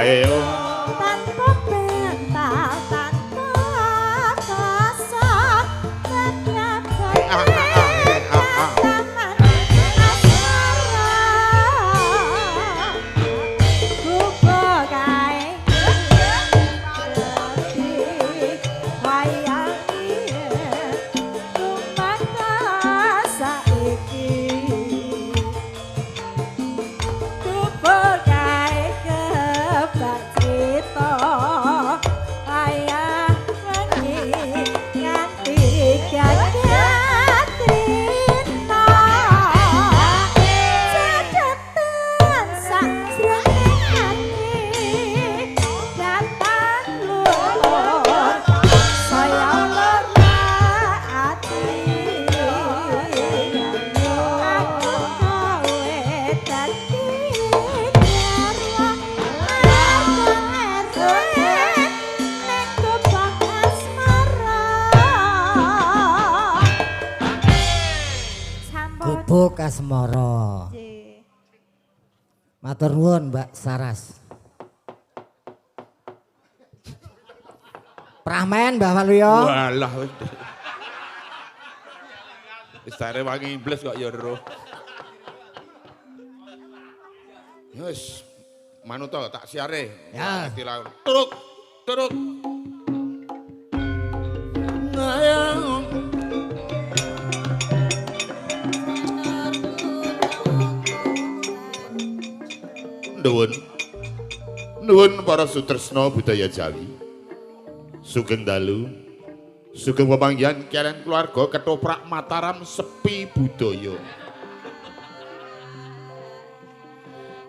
Ayo tanpa bental tanpa kosong setiap taman asmara gubuk kae wayang tumata saiki gubuk kae kebak crita wayang wengi nganti gagat trina cedetan sak jroning ati datang luhur saya lara ati aku kowe dadi garwa aren ning gubuk asmara. Sampun. Gubuk Asmara. Nggih. Matur nuwun Mbak Saras. Pramen Mbah Waluyo. Walah wis. Wis tare wangi imbles kok ya roh. Wis manut to tak siare. Ya. Turuk, turuk. Ngayang. Nuwun. Nuwun para sutresna budaya Jawi. Sugeng dalu. Sugeng pepanggihan kalian keluarga ketoprak Mataram sepi budaya.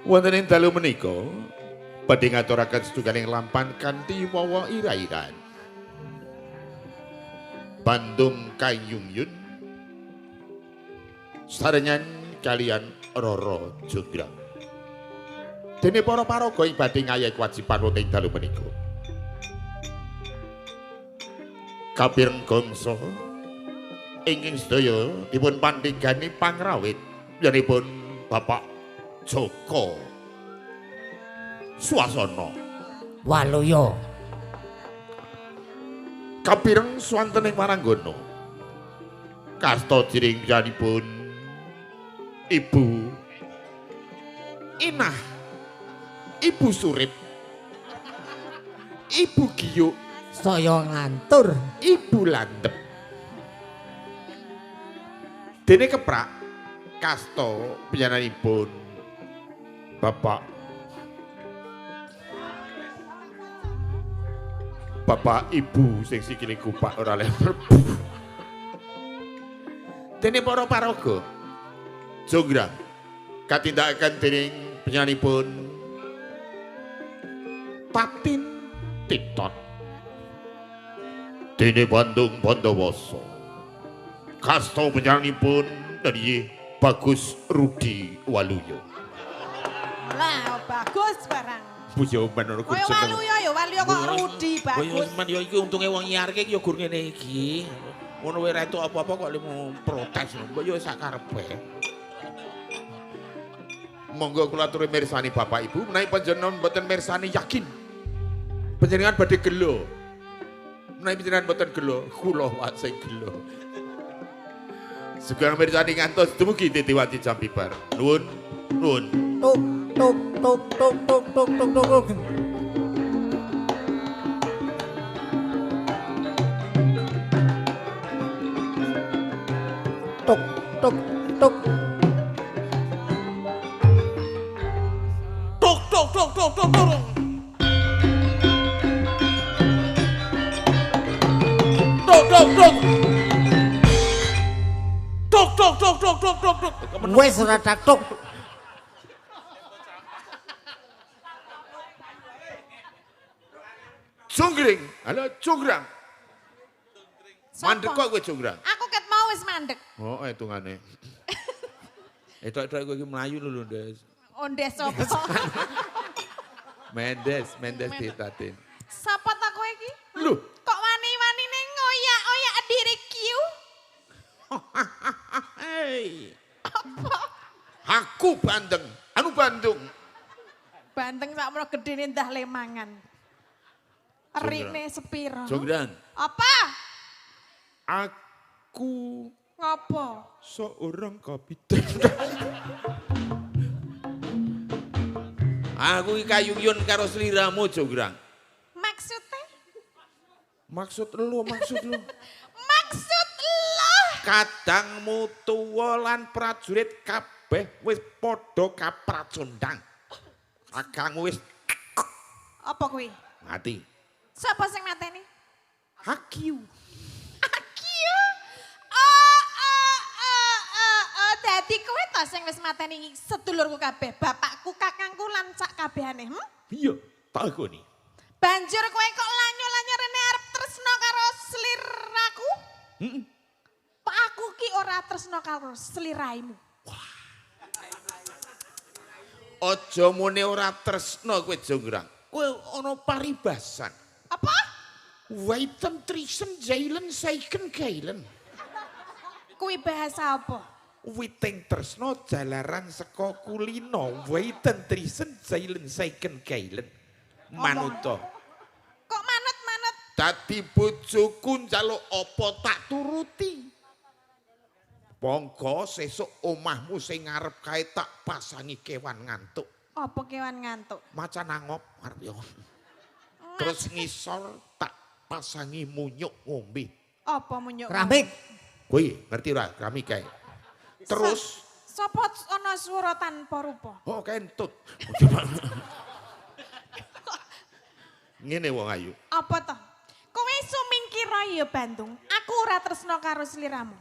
Wonten ing dalu menika badhe ngaturaken setunggaling lampan kanthi wawa ira-iran. Bandung Kayungyun sarengan kalian Roro Jonggrang. Dene para paraga ing badhe ngayahi kewajiban wonten ing dalu menika. Kapireng gangsa ingkang sedaya dipun pandhegani pangrawit yanipun Bapak Joko Suwasono. Waluyo. Kapireng swanten ing Waranggana. Kasta jiring piyambakipun Ibu Inah, Ibu Surip, Ibu Giyuk, Saya ngantur. Ibu Landep. Dene keprak kasta panjenenganipun Bapak Bapak Ibu sing sikile gupak ora oleh mlebu. Dene para paraga Jonggrang katindakaken dening panjenenganipun Tatin Titot. Dene Bandung Bondowoso. Kasta panjenenganipun dari Bagus Rudi Waluyo. Lah bagus barang. Pujo men Kaya Waluyo ya, Waluyo kok Rudi Kaya bagus. men ya iki untunge wong nyiarke iki ya gur ngene iki. Ngono wae ra entuk apa-apa kok lemu protes. Mbok yo sak karepe. Monggo kula aturi mirsani Bapak Ibu menawi panjenengan mboten mirsani yakin. Panjenengan badhe gelo. Menawi panjenengan mboten gelo, kula wae sing gelo. Sugeng mirsani ngantos dumugi titi wanci jam bibar. Nuwun, nuwun. Tuk tuk tuk tuk tuk tuk tuk tuk. Tuk tuk tuk. Tuk tuk tuk tuk tuk tuk. Tuk tuk tuk. Tuk tuk tuk tuk tuk tuk tuk. Wis ora tak tuk. Jonggrang, halo jonggrang. Sopo? Mandek kok kowe jonggrang. Aku ket mau wis mandek. Oh, hitungane. Etok-etok kowe iki mlayu lho, Ndes. Ondes sapa? Mendes, Mendes ditatin. Sapa ta kowe iki? Lho, Kok wani-wanine ngoyak-oyak diriku? Hei. Apa? Aku Bandeng, anu Bandung. Banteng sakmono gedene ndah lemangan. Erine sepiro? Jonggrang. Apa? Aku ngopo? Seorang kapiten. Aku iki kayuyun karo sliramu, Jonggrang. Maksudnya? Maksud lu, maksud lu. Maksud lu. Kadangmu tuwa lan prajurit kabeh wis padha kapracundang. Kakangmu wis apa kuwi? Mati. Sapa sing mateni? Hakiu. Hakiu. Oh, dadi kowe ta sing wis mateni sedulurku kabeh, bapakku, kakangku lan sak kabehane, hm? Iya, takoni. Banjur kowe kok lanyo-lanyo rene arep tresno karo sliraku? Heeh. Pak aku ki ora tresno karo sliraimu. Wah. Aja muni ora tresno kowe Jonggrang. Kowe ana paribasan. Apa? Waiten trisen jailen saiken gailen. Kuwi bahasa apa? Witing tresno jalaran saka kulino. Waiten trisen jailen saiken gailen. Manuta. Kok manut-manut? Dadi bojoku njaluk apa tak turuti. Monggo sesuk omahmu sing ngarep kae tak pasangi kewan ngantuk. Apa kewan ngantuk? Macan angop arep yo. Terus ngisor tak pasangi munyuk ngombe. Apa munyuk? Keramik. Kowe ngerti ora keramik kae? Terus sapa ana swara tanpa rupa? Oh kentut. Ngene wong ayu. Apa toh? Kowe sumingkira ya Bandung. Aku ora tresno karo sliramu.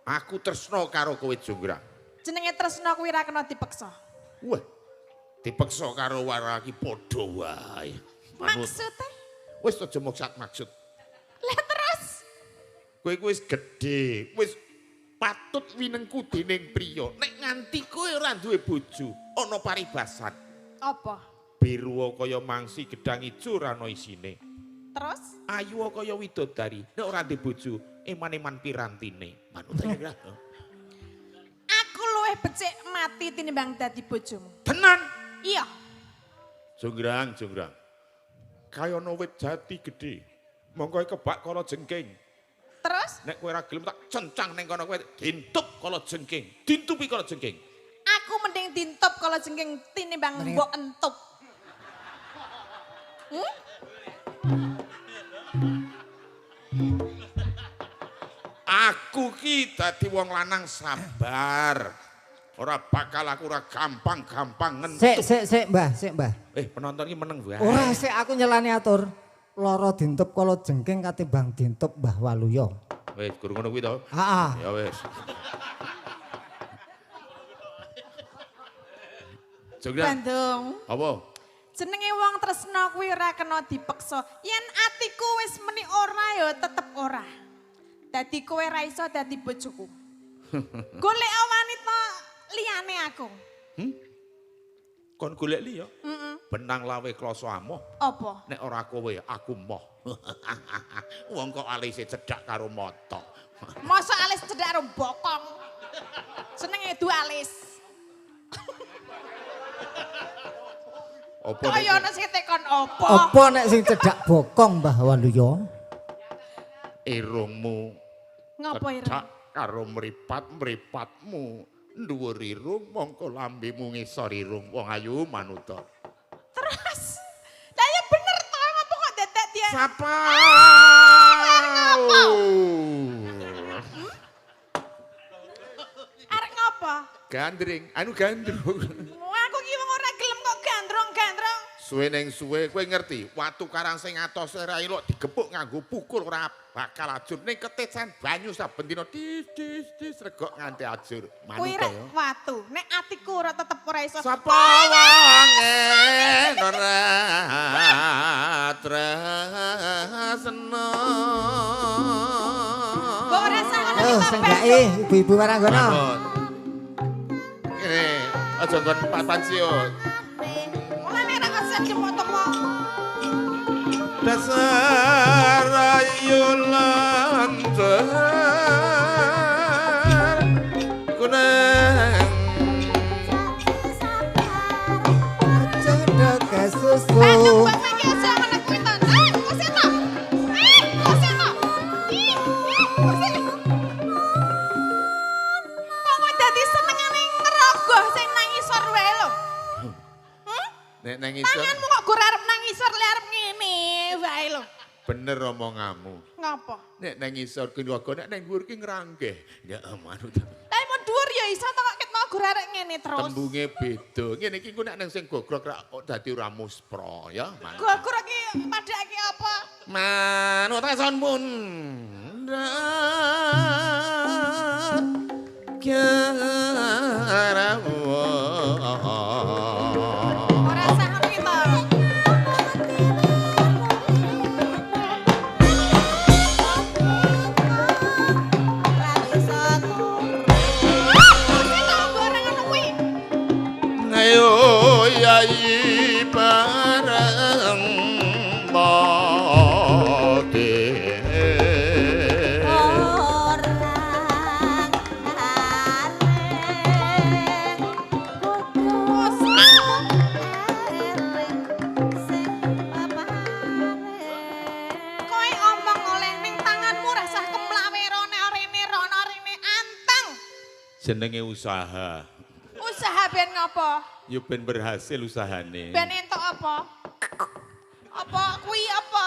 Aku tresno karo kowe Jonggrang. Jenenge tresno kuwi ora kena dipeksa. Wah. Dipeksa karo waraki padha wae. Maksudnya? Wis aja maksud. Lah terus? Kowe kuwi wis gedhe, wis patut winengku dening priya. Nek nganti kowe ora duwe bojo, ana paribasan. Apa? Biru kaya mangsi gedang ijo ora ana isine. Terus? Ayu kaya widodari, nek ora duwe bojo, eman-eman pirantine. Manut ae. Aku luwih becik mati tinimbang dadi bojomu. Tenan? Iya. Jonggrang, Jonggrang. Kaya ana wit jati gedhe. Mongko kebak kala jengking. Terus? Nek kowe ora gelem tak cencang ning kono kowe dintup kala jengking. Dintupi kala jengking. Aku mending dintup kala jengking tinimbang mbok entup. Hmm? Aku ki dadi wong lanang sabar. Ora bakal aku ora gampang-gampang ngentup. Sik sik sik Mbah, sik Mbah. Penonton ki meneng wae. Ora sik aku nyelani atur. Loro dintup kala jengking katimbang dintup Mbah Waluyo. Wis guru ngono kuwi to. Heeh. Ya wis. Jonggrang. Bandung. Apa? Jenenge wong tresno kuwi ora kena dipeksa. Yen atiku wis meni ora ya tetep ora. Dadi kowe ra iso dadi bojoku. Golek wanita liyane aku. Kon golek liya? Heeh. Benang lawe kloso amoh. Apa? Nek ora kowe aku moh. Wong kok alise cedhak karo mata. Mosok alis cedhak karo bokong. Senenge du alis. Apa Kaya ana sing tekon apa? Apa nek sing cedhak bokong Mbah Waluyo? Irungmu ngopo irung? Cedhak karo mripat-mripatmu. Dhuwur irung mongko lambemu ngisor irung wong ayu manuta. Terus. Lah ya bener to, ngopo kok dadak dia? Sapa? Arek ngopo? Gandring, anu gandrung. Aku ki wong ora gelem kok gandrung-gandrung. Suwe ning suwe kowe ngerti, watu karang sing atose ra ilok digepuk nganggo pukul ora bakal ajur. Ning ketecan banyu saben dina dis dis dis regok nganti ajur. Kuwi Manuta rek ya. watu. Nek atiku ora tetep ora iso. Sapa wonge ora tresno. Mbok ora usah ngono Oh, ki sing to, gae ibu-ibu barang kono. Ngene, aja nggon papan siut. Mulane ra kok jemok-temok. Dasar ayu lancar kunang Cedhak Bener omonganmu. Ngapa? Nek nang ngisor ki naga, nek nang dhuwur ki ngrangkeh. Ya manut. Tapi mau dhuwur ya iso to kok ket mau gur arek ngene terus. Tembunge beda. Ngene iki engko nek nang sing gogrok rak kok dadi ora muspro ya. Manut. Gogrok iki padhake apa? Manut son pun. Ora sah ngono ki to. Ora bisa turu. Kuwi to barang ngono kuwi. Ayo yai bareng mati. Orang areng kudu eling sing pepareng. Kowe omong oleh ning tanganmu rasah kemlawe rone rene rono rene anteng. Jenenge usaha. Usaha ben ngopo? Ya ben berhasil usahane. Ben entuk apa? Apa kuwi apa?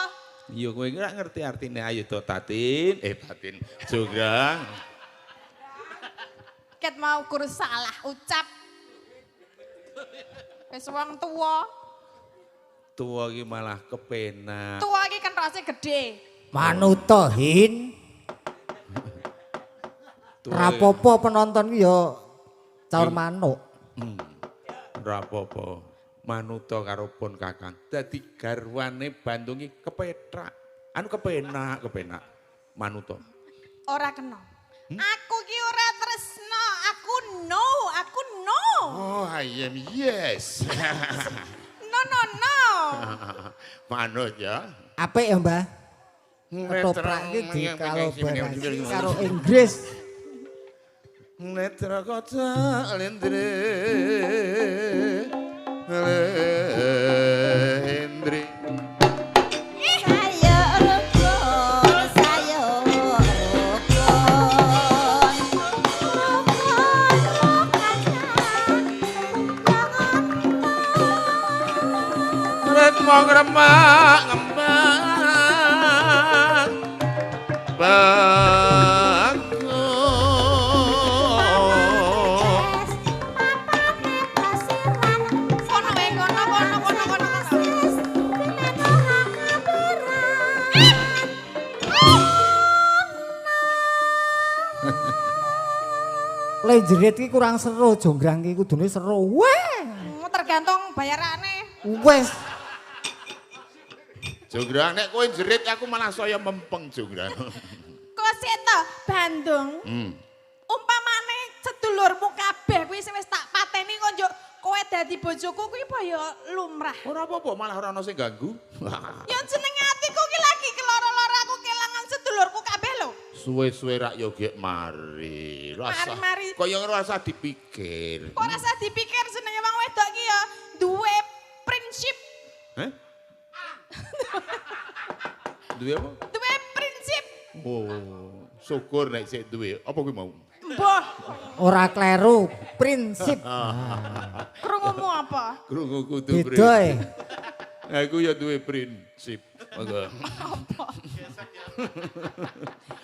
Ya kowe ora ngerti artine ayo to Tatin, Tatin. Jograng. Ket mau kur salah ucap. Wis wong tuwa, Tuwa iki malah kepenak. tuwa iki kenthose gedhe. Manuta Hin. Tuwa Rapopo penonton ki ya caur manuk. Rapopo. Manuta karo pun Kakang. Dadi garwane Bandung iki kepethak. Anu kepenak, kepenak. Manuta. Ora kena. Aku ki ora tresno, aku no, aku no. Oh, I am yes. No no no. Manut ya. Apik ya, Mbah? Ketoprak iki dikolaborasi karo Inggris. Netra kaca lendre lendre. Sayo rukun, sayo rukun. Rukun rukun Retmo ngremak ngembang Bagus. Kono wae kono kono kono kono. Le jerit ki kurang seru, jonggrang ki kudune seru. Weh. Tergantung bayarane. Wes. Jograng nek kowe jerit aku malah saya mempeng jograng. Kok sik to Bandung. Umpamane sedulurmu kabeh kuwi sing wis tak pateni kok njuk kowe dadi bojoku kuwi apa ya lumrah. Ora apa-apa malah ora ono sing ganggu. Ya jenenge atiku ki lagi keloro-loro aku kelangan sedulurku kabeh lho. Suwe-suwe rak yo gek mari. Rasa Mari-mari. kaya ora usah dipikir. Kok ora usah dipikir jenenge wong wedok ki ya duwe prinsip, Heh? Duwe apa? duwe prinsip. Oh, syukur nek sik duwe. Apa kuwi mau? Mbah, Ora kleru, prinsip. krungumu apa? Krungu kudu Beda e. Aku ya duwe prinsip. Monggo.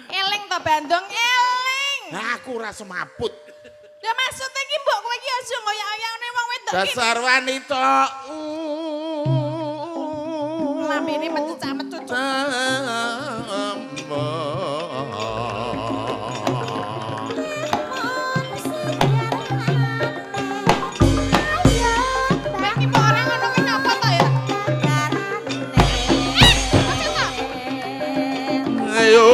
Eling to Bandung, eling. Nah, aku ora semaput. Ya maksudnya ki mbok kowe ki aja ngoyak-oyakne wong wedok ki. Dasar wanita. Lambene mecucak-mecucuk. Kowe ki mbok ora ngono ki ngapa to ya? Maksud ta? Ayo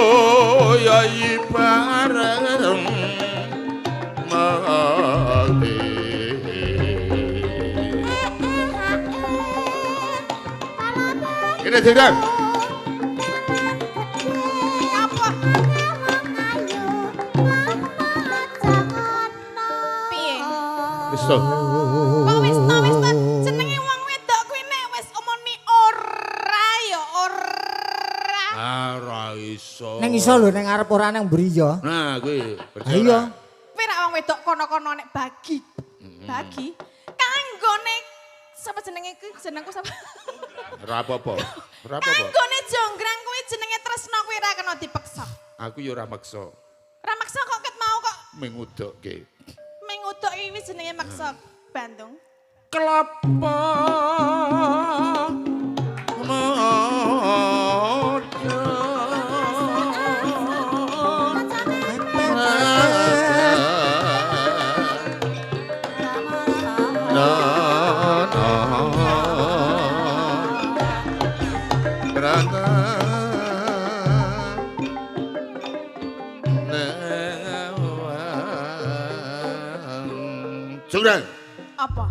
yai bareng mati. Ini Jograng. Ngapa? Piye? Wis to. Kok wis to wis to jenenge wong wedok kuwi nek wis omoni ora ya ora. Ah, ora iso. Neng iso lho neng arep ora nang mburi ya. Nah, kuwi Ha iya. Kowe rak wong wedok kono-kono nek bagi. Bagi kanggone sapa jenenge kuwi? Jenengku sapa? Ora apa-apa. Ora apa-apa. Kanggone jonggrang kuwi jenenge tresno kuwi ora kena dipeksa. Aku ya ora maksa. Ora maksa kok ket mau kok Mengudokke. mengutuk iki jenenge maksa Bandung. Kelapa Jurang. Apa?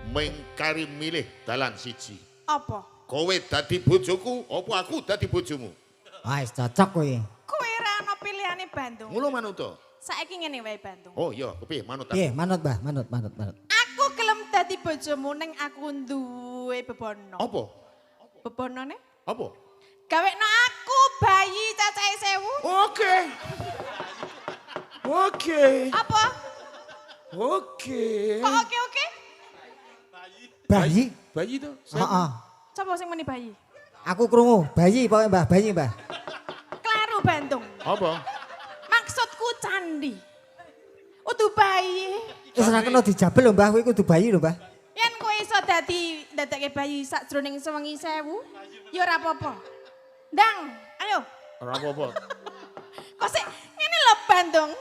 Mengkari milih dalan siji. Apa? Kowe dadi bojoku, apa aku dadi bojomu? Wah, wis cocok kowe. Kowe ora ana pilihane Bandung. Ngono manut to? Saiki ngene wae Bandung. Oh iya, kepiye manut aku? Piye, manut Mbah, manut, manut, manut. Aku gelem dadi bojomu ning aku duwe bebono. Apa? Bebonone? Apa? Gawekno aku bayi cacahe 1000. Oke. Oke. Apa? Oke. Kok oke-oke? Bayi? Bayi to? Heeh. Coba sing muni bayi. Aku krungu, bayi pokoke Mbah, bayi Mbah. Kleru Bandung. Apa? Maksudku candi. Udu bayi. Wis ora kena dijabel lho Mbah, kowe kudu bayi lho Mbah. Yen kowe iso dadi ndadekke bayi sakjroning sewengi 1000, ya ora apa-apa. Ndang, ayo. Ora apa-apa. Kok sik ngene lho Bandung.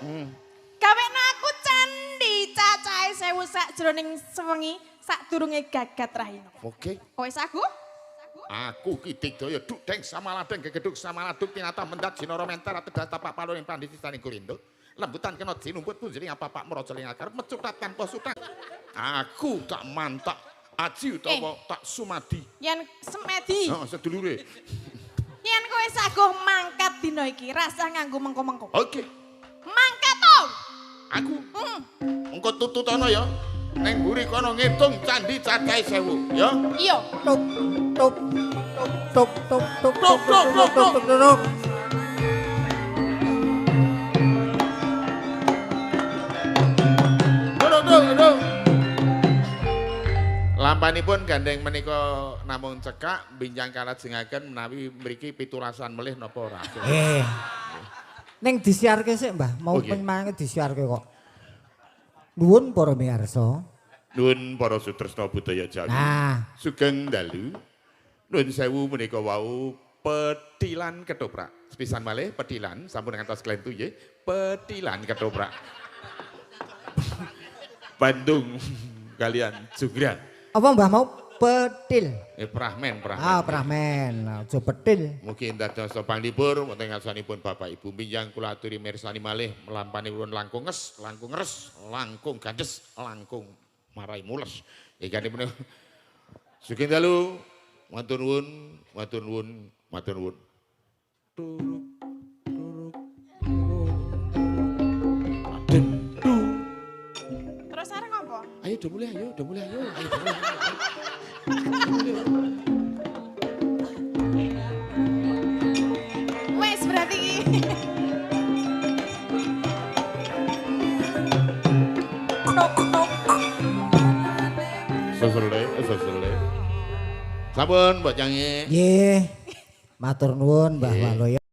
Gawekno aku candi cacahe 1000 sakjroning sewengi sadurunge gagat rahina. Oke. Kowe sagu? Aku ki digdaya duk deng samaladeng gegeduk samaladuk tinata mendat jinara mentar tedas tapak paluning panditi saning gurindo. Lembutan kena dinumput punjeling apapak mraja ing akar mecutat tanpa sutat. Aku tak mantak aji utawa tak sumadi. Yen semedi. Heeh, sedulure. Yen kowe saguh mangkat dina iki, rasah nganggo mengko-mengko. Oke. Mangkat to. Aku. Engko tututono ya. Neng mburi kono ngitung candi cacahe 1000, ya. Iya. Tuk tuk tuk tuk tuk tuk tuk tuk tuk tuk tuk. Tuk tuk tuk. Lampanipun gandeng menika namung cekak binjang kalajengaken menawi mriki pitulasan melih napa ora. Eh. Ning disiarke sik Mbah, mau Oh, nggih. penmange disiarke kok. Nuwun para miyarsa. Nuwun para sutresna budaya Jawi. Nah, Sugeng dalu. Nuwun sewu menika wau petilan ketoprak. Sepisan malih petilan sampun ngantos klentu nggih. Petilan ketoprak. Bandung kalian Junggrang. apa Mbah mau petil? Prahmen, prahmen. Ah, prahmen. Aja petil. Mugi dados panglipur wonten ngarsanipun Bapak Ibu minjang kula aturi mirsani malih mlampanipun langkung nges, langkung ngres, langkung gandes, langkung marai mules. Ingkang sugeng dalu, matur nuwun, matur nuwun, matur nuwun. Turuk turuk turuk. Aden tu. Terus arep ngopo? Ayo do mulai, ayo do mulai, ayo. Ayo do mulai. Wes berarti iki. Sesele, sesele. Sampun, Mbok Cange. Nggih. Matur nuwun Mbah Waluyo.